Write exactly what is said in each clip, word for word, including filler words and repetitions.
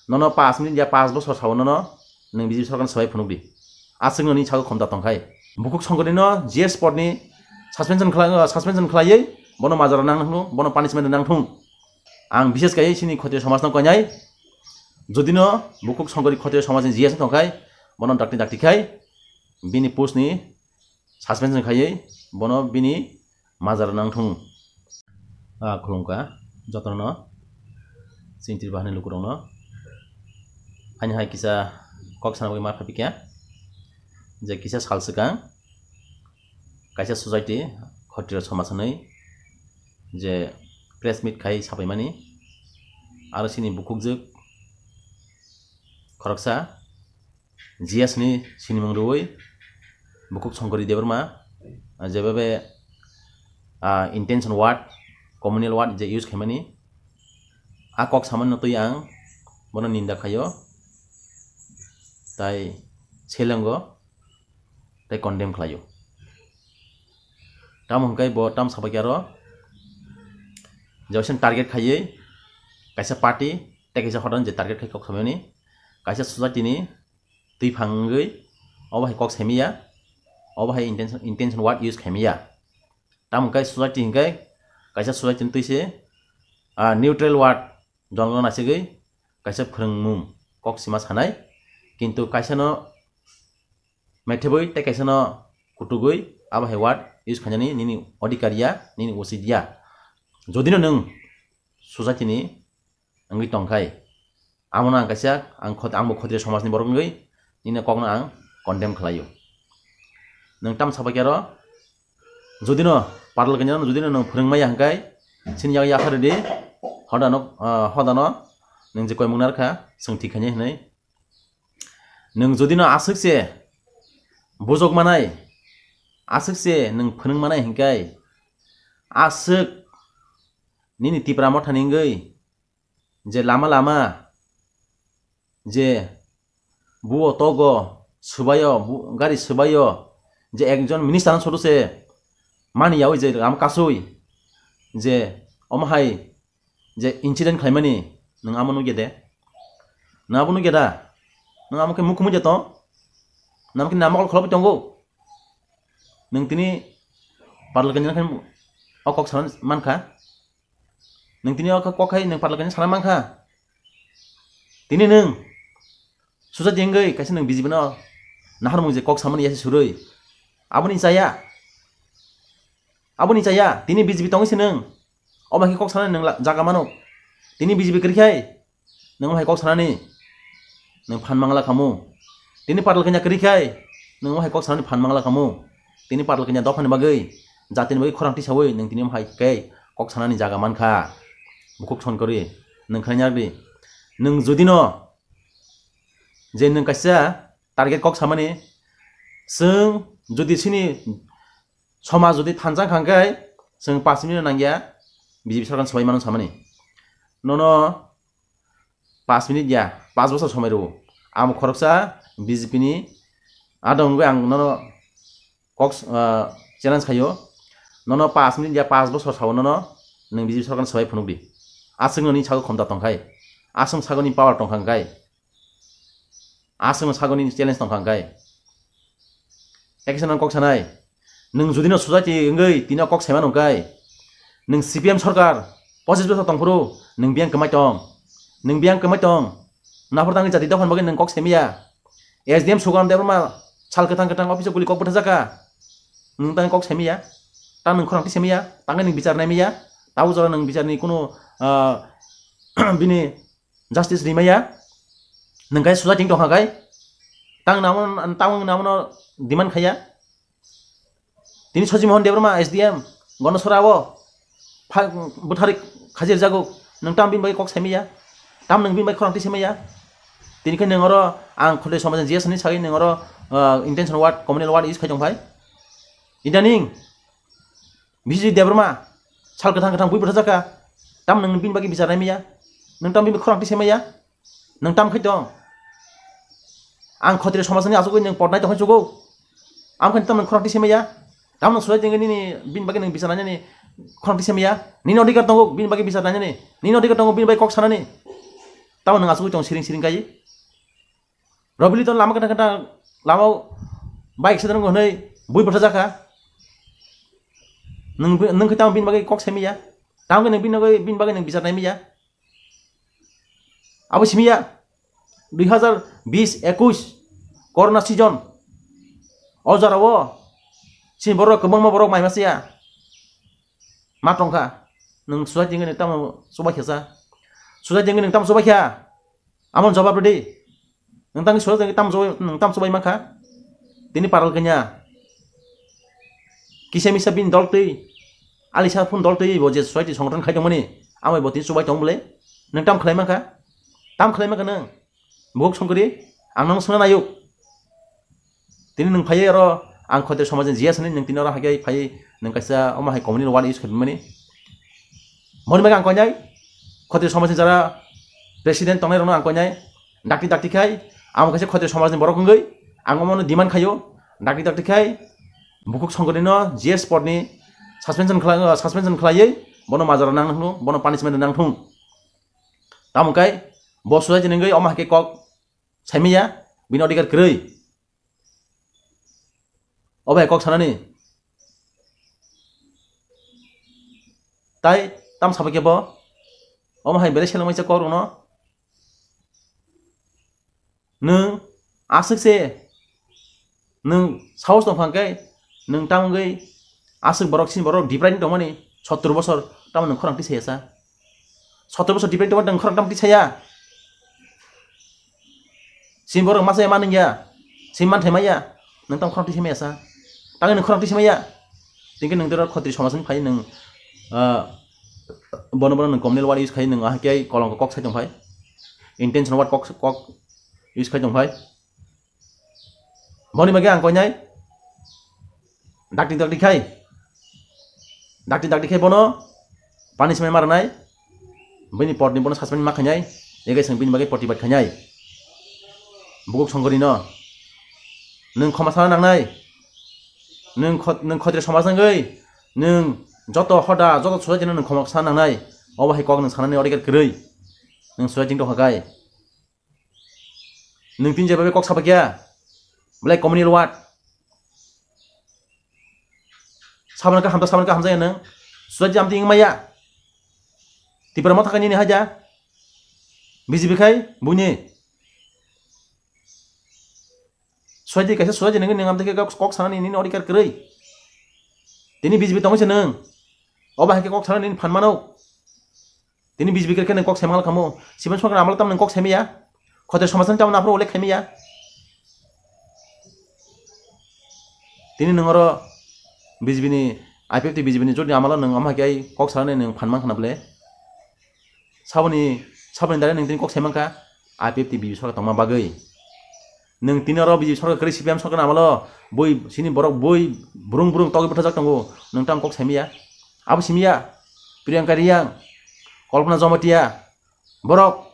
Nono pas minute ya pas bosor sao nono nwng B J P sorkar ni swbai phunuk di. Aswk nini sago khomta tongkhai. Bukhuk songkori no G S spot ni suspension khlai, suspension khlaiwi bono majra nang thung, bono punishment nang thung. Ang bishes kai sini khotiyo somaj no koinai. Jodi no bukhuk songkori khotiyo somaj ni G S tongkhai, bono dakti dakti khai bini post ni suspension khaiwi bono bini majra nang thung. Ah, khulumkha jotono, chini Tripura hani lukurokno. Ani hai kisa kok sana bagwi ma phaikha je kisa sal swkang kaisa society, Khotiyo somaj hwnwi je press meet khai sapaimani, aro chini bukhukjwk khoroksa G S ni sinimung rwui bukhuk Songkori Debbarma, ah, jebebe, ah, intention word, communal word je use khaimani, a kok samani no twi ang bono ninda khaio, tai selengo, tai condemn khlaio. Tamo hwnkhai bo tam sabaikhe aro je waisa target khaiwi kaisa party tei kaisa hodan je target khai kok samani, kaisa society ni twi phang wngwi obo hai kok saimaya, obo hai intention, intention word use khaimaya. Tamo hwnkhai society hwnkhai kaisa society ni twi se, ah, neutral word jono naisegwi kaisa phwrwngmung kok sima sanai, kintu kaisa no maithebwi tei kaisa no kutugwi abo hai word use khainani nini odhikar ya, nini usit ya. Jodi no nwng society ni wngwi tongkhai, amo no ang kaisa, ang khot-, ang bo Khotiyo somaj ni borok wngwi nini kok no ang condemn khlaio. Nwng tam sabaikhe aro, jodi no parlok kanya jodi no nwng phwrwng maya hwnkhai, chini yak yakha rwdi, hodano, ah, hodano nwng je koimung narwkha, chwng thik khainai hwnwi. Nwng jodi no aswk se bujok manai, aswk se nwng phwrwng manai hwnkhai, aswk nini Tipra Motha ni wngwi je lama lama je buo togo swbaio, bu-, gari swbaio, je ekjon minister no sodo se mani yaui je lama kasui je omo hai je incident khlaimani, nwng amo nugya de? Nwng abo nugya da? Nwng amo khe mukhumui de tong? Nwng amo khe nama kol kholobwi tongo? Nwng tini parlok kanya khe o kok sana mankha? Nwng tini o kok khai nwng parlok kanya sana mankha? Tini nwng susa jengwi kaisa nwng B J P no naharmung je kok samani yasi surui. Aboni chaya. Aboni chaya. Tini B J P tongwi se nwng. Omo hai khe kok sanani nwng la-, jaga mano. Tini B J P kwrwi khai nwng omo hai kok sanani nwng phan mangla khamu. Tini parlok kanya kwrwi khai nwng omo hai kok sanani phan mangla khamu. Tini parlok kanya dophani bagwi, jatini bagwi khorang tisaui nwng tini omo hai khe kok sanani jaga mankha. Bukhuk Songkori, nwng khaina di. Nwng jodi no je nwng kaisa target kok samani, chwng jodi chini somaj jodi thansa hwnkha hwnkhe chwng pash minute nangya B J P sorkar swbai mano samani. Nono pash minute ya, pash bosor somai rwo. Amo khoroksa B J P ni adong wngwi ang nono kok, ah, challenge khaio. Nono pash minute ya pash bosor sao nono nwng B J P sorkar swbai phunuk di. Aswk noni sago khomta tongkhai. Aswk sago ni power tongkha hwnkhe. Aswk sago ni challenge tongkha hwnkhe. Tei kisa nang kok sanai. Nwng jodi no society wngwi tini o kok saimano hwnkhe, nwng C P M sorkar pochis bosor tongphuru nwng biyang kwmai tong. Nwng biyang kwmai tong. Naphar tangwi jati dophani bagwi nwng kok saimaya. S D M Sugan Debbarma sal kwthang kwthang office o guli kok bwthajakha. Nwng tangwi kok saimaya. Tang nwng khorang twi saimaya. Tangwi nwng bichar naimaya. Tabuk jora nwng bicharni kunu, ah, bini justice rimaya. Nwng kai suja ting tongkha kai. Tang namo, tang nwng namono demand khaya. Tini Soji Mohan Debbarma S D M, Gonosora o pha-, bwthari khajir jago. Nwng tam bini bai kok saimaya. Tam nwng bini bai khorang twi saimaya. Tini khe nwng oro ang khole somajani G S ni sagwi nwng oro, ah, intention word, communal word use khai tongphai. Idaning Bisi Debbarma sal kwthang kwthang bui bwthajakha. Tam nwng bini bagwi bichar naimaya? Nwng tam bini khorang twi saimaya? Nwng tam khai tong? Ang khotri somajni asugwi nwng potnai tongkhai chugo. Am khai tam nwng khorang twi saimaya? Tam nwng surai tengwi nini bini bagwi nwng bichar nainani khorang twi saimaya? Nini odhikar tongo bini bagwi bichar nainani. Nini odhikar tongo bini bagwi kok sanani. Tamo nwng asugwi tong siring siring kai. Robili to lama kata kata lama bike sedang hwnwi bui bwtha jakha. Nwng, nwng khe tamo bini bagwi kok saimaya? Tamo khe nwng bini bagwi, bini bagwi nwng bichar naimaya? Abo simiya, dui hazar bis ekush corona season. O jora o, chini borok kwbangma borok mai masiya. Ma tongkha, nwng suicide wngwi nwng tamo chubaikha sa? Suicide wngwi nwng tamo chubaikha? Amon jawab rwdi. Nwng tangwi suicide wngwi tamo chubai, nwng tamo chubai mankha? Tini paral kanya. Kisa misa bini dol twi, alisa phun dol twi bo je suicide songwthon khai tongmani, amai bo tini chubai tong bwle? Nwng tam khlai mankha? Tam khlai mankha nwng? Bukhuk songkri, ang nang swngna nayuk. Tini nwng phaiwi oro ang khotri somajni G S ni nwng tini oro hai khe phaiwi nwng kaisa omo hai communal ward use khaimani. Moni bagwi ang koinai khotri somajni jara president tongnai rokno ang koinai dakti dakti khai amo kaisa khotri somajni borok wngwi ang omono demand khaio dakti dakti khai bukhuk songkri no G S pod ni suspension khlai, suspension khlaiwi bono majra nang thung, bono punishment nang thung. Tamo kai bo suicide wngwi omo hai khe kok saimaya, bini odhikar kwrwi. O bai kok sanani. Tai tam sabai khe bo. Omo hai belai seleng maisa kok rwno. Nwng aswk se. Nwng saos tong phang khe, nwng tam wngwi aswk borok sini borok deprive tongmani sottor bosor tamo nwng khorang tisaya sa? Sottor bosor deprive tongmani nwng khorang tam tisaya? Sini borok masa ya manung ya, sini manthai maya, nwng tam khorang tisaya maya sa? Tangwi nwng khorang tisaya maya? Tini nwng tero khotri somajni phai nwng, ah, bono bono nwng communal word use khai nwng ahai khe kolong kok sai tong phai, intentional word kok kok use khai tong phai. Boni bagwi ang koinai dakti dakti khai, dakti dakti khai bono punishment ma rwnai, bini potni bono suspend ma khainai, ege seng bini bagwi protibad khainai. Buguk songkori no nwng khoma sana nangnai, nwng khot-, nwng khotri somaj wngwi nwng joto hoda, joto sujaijino nwng khoma sana nangnai, obo hai kok nwng sanani odikar kwrwi, nwng sujaijing tongkha kai. Nwng tini jeba bai kok sabai kya? Belai communal word. Saboni ka hamjak, saboni ka hamjak ya nwng. Sujaiji amtwi wngmaya. Tipra motha kani ni haja. B J P khai buini. Sujaiji kaisa sujaiji nwng, nwng amtwi khe kok, kok sanani nini odikar kwrwi. Tini B J P tongwi se nwng. Obo hai khe kok sanani nini phan mano. Tini B J P khe nwng kok saimanglak kamo. Siben sorkar amalo tamni kok saimaya. Khote somasani tamni aphuru ulik khaimaya. Tini nwng oro B J P ni, I P F T B J P ni jotoni amalo nwng omo hai khe kok sanani nwng phan mankha na bwle? Saboni, saboni dare nwng tini kok saimankha I P F T B J P sorkar tongma bagwi. Nwng tini oro B J P sorkar kwrwi, C P M sorkar amalo bui sini borok bui brung brung togwi bwthajak tongo, nwng tamo kok saimaya? Abo simiya? Priyanka Reang, Kalpana Jamatia, borok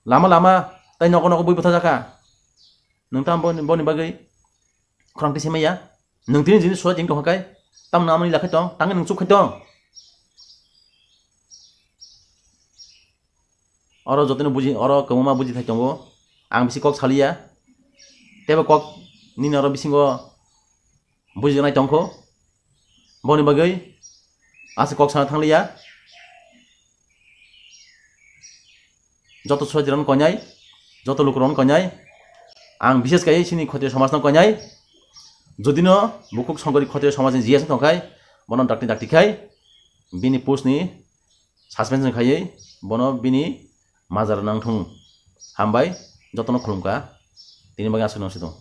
lama lama tai nogo nogo bui bwthajakha, nwng tamo boni, boni bagwi khorang twi saimaya? Nwng tini jini sujaijing tongkha kai, tamno amoni lakhai tong, tangwi nwng chuk khai tong. Oro jotoni buji, oro kwbangma buji thai tongo. Ang bisi kok saliya. Teibo kok nini oro bisingo bujijaknai tongkho. Boni bagwi aswk kok sana thangliya. Joto sujaijirokno koinai, joto lukurokno koinai. Ang bishes kai chini khotiyo somajno koinai. Jodino bukhuk songkori khotiyo somajni G S tongkhai, bono dakti dakti khai, bini post ni suspension khaiwi bono bini majra nangthung. Hambai, jotono khulumkha. Tini bagwi aswk nang sitong.